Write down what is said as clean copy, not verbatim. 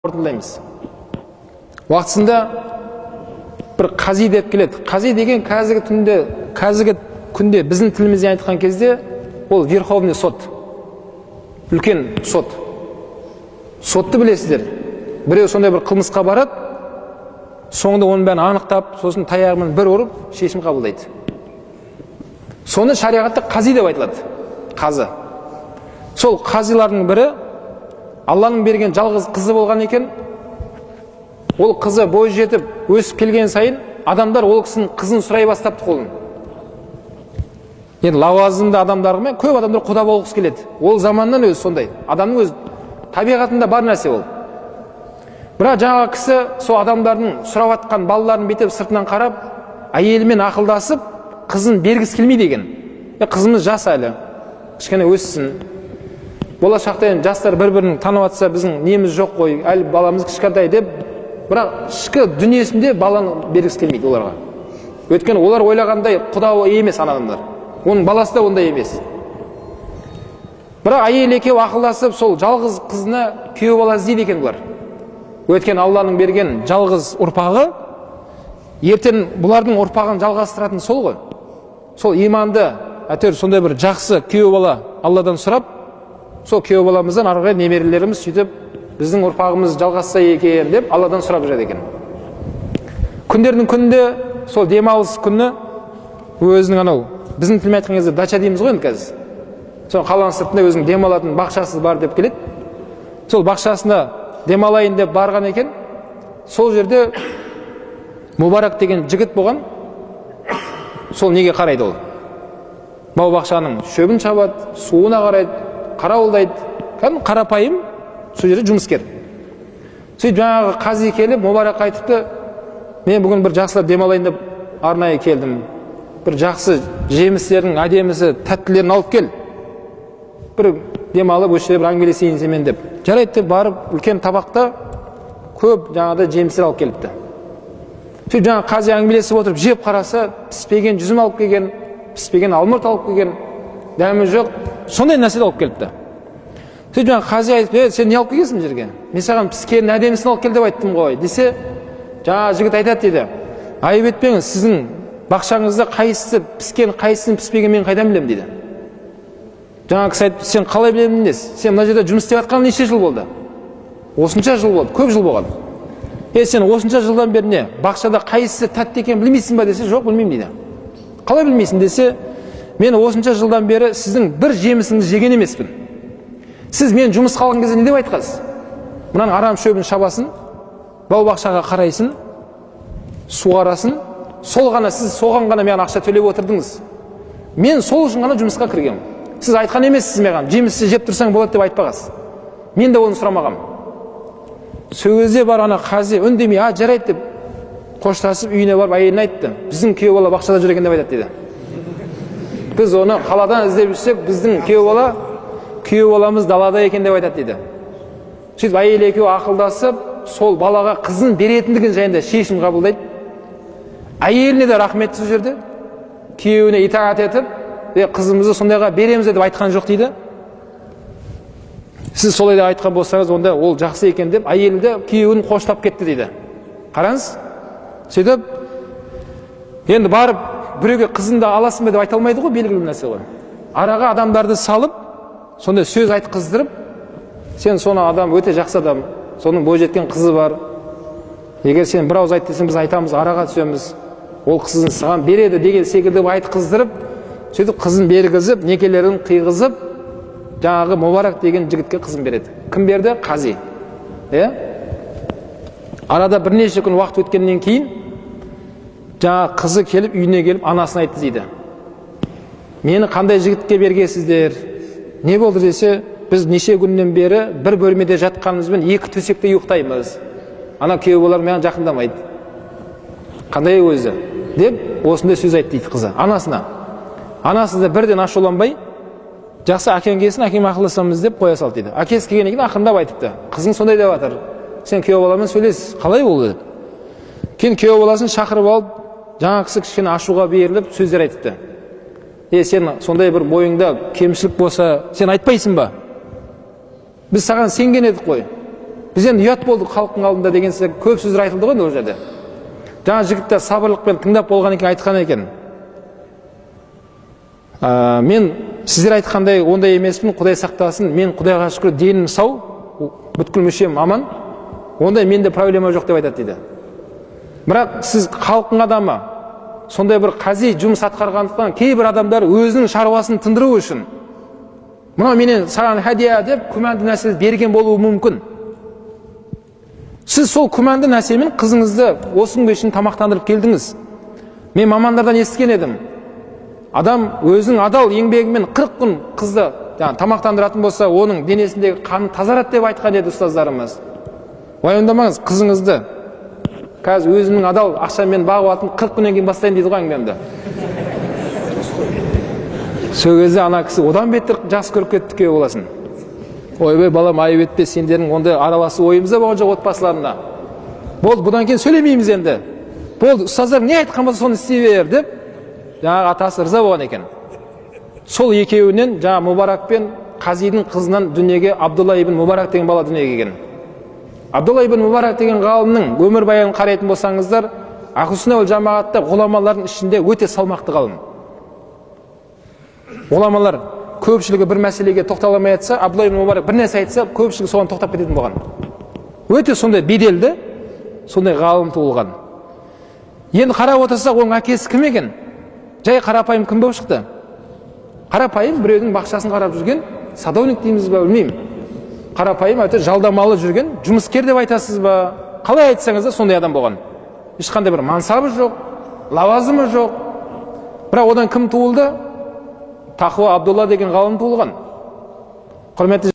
Қорытындылаймыз. Уақытысында бір қази деп келеді. Қази деген қазіргі түнде, қазіргі күнде біздің тілімізде айтқан кезде ол верховный сот. Үлкен сот. Сотты білесіздер. Біреу сондай бір қылмысқа барады, соңында оның бәрін анықтап, сосын таяғымен бір ұрып шешім қабылдайды. Соны шариғатта қази деп айтылады. Қазы. Сол қазилардың бірі Алланың берген жалғыз қызы болған екен. Ол қызы бой жетіп өсіп келген сайын адамдар ол кісінің қызын сұрай бастапты қолын. Енді лауазымды адамдармен көп адамдар құда болғысы келеді. Ол заманнан өзі сондай. Адамның өз табиғатында бар нәрсе ол. Бірақ жаңағы кісі сол адамдардың сұрап атқан балаларын бүйтіп сыртынан қарап, әйелімен ақылдасып, қызын бергісі келмейді екен. Қызымыз жас әлі, кішкене өссін. Болашақта енді жастар бір-бірін танып атса, біздің неміз жоқ қой, әлі баламыз кішкентай деп, бірақ ішкі дүниесінде баланы бергісі келмейді оларға. Өйткені олар ойлағандай құда емес ана адамдар. Оның баласы да ондай емес. Бірақ әйел екеуі ақылдасып, сол жалғыз қызына күйеу бала іздейді екен бұлар. Өйткені Алланың берген жалғыз ұрпағы, ертең бұлардың ұрпағын жалғастыратын сол ғой. Сол иманды, әйтеуір сондай бір жақсы күйеу бала Алладан сұрап, сол күйеу баламыздан ары қарай немерелеріміз сөйтіп біздің ұрпағымыз жалғасса екен деп Алладан сұрап жүреді екен. Күндердің күнінде сол демалыс күні өзінің анау біздің тілмен айтқан кезде дача дейміз ғой енді қазір. Сол қаланың сыртында өзінің демалатын бақшасы бар деп келеді. Сол бақшасына демалайын деп барған екен. Сол жерде Мубарак деген жігіт болған. Сол неге қарайды ол? Бау бақшаның шөбін шабады, суына қарайды, қарауылдайды. Кәдімгі қарапайым сол жерде жұмыскер. Сөйтіп жаңағы қази келіп Мубаракқа айтыпты: мен бүгін бір жақсылап демалайын деп арнайы келдім. Бір жақсы жемістердің әдемісі, тәттілерін алып кел. Бір демалып осы жерде бір әңгімелесейін сенімен деп. Жарайды деп барып үлкен табақта көп жаңағыдай жемістер алып келіпті. Сөйтіп жаңағы қази әңгімелесіп отырып жеп қараса, піспеген жүзім алып келген, піспеген алмұрт алып келген, дәмі жоқ, сондай нәрселер алып келіпті. Сөйтіп жаңағы қази айтып: сен не алып келгенсің бұл жерге? Мен саған піскен әдемісін алып кел деп айттым ғой десе, жаңағы жігіт айтады дейді: айып етпеңіз, сіздің бақшаңызда қайсысы піскен, қайсысының піспеген мен қайдан білемін дейді. Жаңағы кісі айтты: сен қалай білемін дес? Сен мына жерде жұмыс істеп жатқаныңа неше жыл болды? Осынша жыл болды, көп жыл болған. Сен осынша жылдан бері не, бақшада қайсысы тәтті екенін білмейсің ба десе, жоқ, білмеймін дейді. Қалай білмейсің десе, мен осынша жылдан бері сіздің бір жемісіңізді жеген емеспін. Сіз мен жұмысқа алған кезде не деп айтқансыз? Мынаның арам шөбін шабасын, бау бақшаға қарайсың, суарасың, сол ғана, сіз соған ғана маған ақша төлеп отырдыңыз. Мен сол үшін ғана жұмысқа кіргенмін. Сіз айтқан емессіз маған, жемісті жеп тұрсаң болады деп айтпағансыз. Мен де оны сұрамағанмын. Сол кезде бар ана қази үндемей, а жарайды деп қоштасып үйіне барып әйеліне айтты: біздің күйеу бала бақшада жүр екен деп айтады дейді. Біз оны қаладан іздеп жүрсек, біздің күйеу баламыз далада екен деп айтады дейді. Сөйтіп әйел екеуі ақылдасып, сол балаға қызын беретіндігін жайында шешім қабылдайды. Әйеліне де рахмет сол жерде, күйеуіне итағат етіп, қызымызды сондайға береміз деп айтқан жоқ дейді. Сіз солай да айтқан болсаңыз, онда ол жақсы екен деп әйелі де күйеуін қоштап кетті дейді. Қараңыз, сөйтіп енді барып біреуге қызыңды аласың ба деп айта алмайды ғой, белгілі бір нәрсе ғой. Араға адамдарды салып, сондай сөз айтқыздырып, сен соны адам өте жақсы адам, соның бойжеткен қызы бар. Егер сен бір ауыз айт десең, біз айтамыз, араға түсеміз, ол қызын саған береді деген секілді айтқыздырып, сөйтіп қызын бергізіп, некелерін қиғызып, жаңағы Мубарак деген жігітке қызын береді. Кім берді? Қази. Арада бірнеше күн уақыт өткеннен кейін жаңағы қызы келіп, үйіне келіп анасына айтты дейді: мені қандай жігітке бергенсіздер? Не болды десе, біз неше күннен бері бір бөлмеде жатқанымызбен екі төсекте ұйықтаймыз. Ана күйеу балалар маған жақындамайды. Қандай өзі? Деп осындай сөз айтты дейді қызы анасына. Анасы да бірден ашуланбай, жақсы, әкең келсін, әкең ақылдасамыз деп қоя салды дейді. Әкесі келгеннен кейін ақырындап айтыпты: қызың сондай деп жатыр, сен күйеу баламен сөйлес, қалай болды деп. Кейін күйеу баласын шақырып алып, жаңа кісі кішкене ашуға беріліп сөздер айтыпты. Сен сондай бір бойыңда кемшілік болса, сен айтпайсың ба? Біз саған сенген едік қой. Біз енді ұят болдық халықтың алдында деген сияқты көп сөздер айтылды ғой ол жерде. Жаңа жігіт те сабырлықпен тыңдап болған екен, айтқан екен. Мен сіздер айтқандай ондай емеспін, Құдай сақтасын, мен Құдайға шүкір денім сау, бүткіл мүшем аман, ондай менде проблема жоқ деп айтады дейді. Бірақ сіз халықтың адамы, сондай бір қази жұмыс атқарғандықтан кейбір адамдар өзінің шаруасын тындыру үшін мынау менен саған хәдия деп күмәнді нәрсе берген болуы мүмкін. Сіз сол күмәнді нәрсемен қызыңызды осы күнге шейін тамақтандырып келдіңіз. Мен мамандардан естіген едім. Адам өзінің адал еңбегімен 40 күн қызды тамақтандыратын болса, оның денесіндегі қаны тазарады деп айтқан еді ұстаздарымыз. Уайымдамаңыз, қызыңызды қазір өзімнің адал ақшаммен бағып алатын 40 күннен кейін бастайын дейді ғой әңгімемді. Сол кезде ана кісі одан бетер жақсы көріп кетті күйеу баласын. Ойбай балам, айып етпе, сендердің ондай араласу ойымызда болған жоқ отбасыларында. Болды, бұдан кейін сөйлемейміз енді. Болды, ұстаздар не айтқан болса соны істей бер деп жаңағы атасы ырза болған екен. Сол екеуінен жаңа Мубарак пен Қазидың қызынан дүниеге Абдулла ибн Мубарак деген бала дүниеге келген. Абдулла ибн Мубарак деген ғалымның өмірбаянын қарайтын болсаңыздар, Ахлу сунна уал жамағатта ғұламалардың ішінде өте салмақты ғалым. Ғұламалар көпшілігі бір мәселеге тоқтала алмай айтса, Абдулла ибн Мубарак бір нәрсе айтса, көпшілігі соған тоқтап кететін болған. Өте сондай беделді, сондай ғалым туылған. Енді қарап отырсақ, оның әкесі кім екен? Жай қарапайым кім болып шықты? Қарапайым біреудің бақшасын қарап жүрген садовник дейміз ба, білмеймін. Қарапайым әйтеуір жалдамалы жүрген жұмыскер деп айтасыз ба? Қалай айтсаңыз да сондай адам болған. Ешқандай бір мансабы жоқ, лауазымы жоқ. Бірақ одан кім туылды? Тақуа Абдулла деген ғалым туылған. Құрметті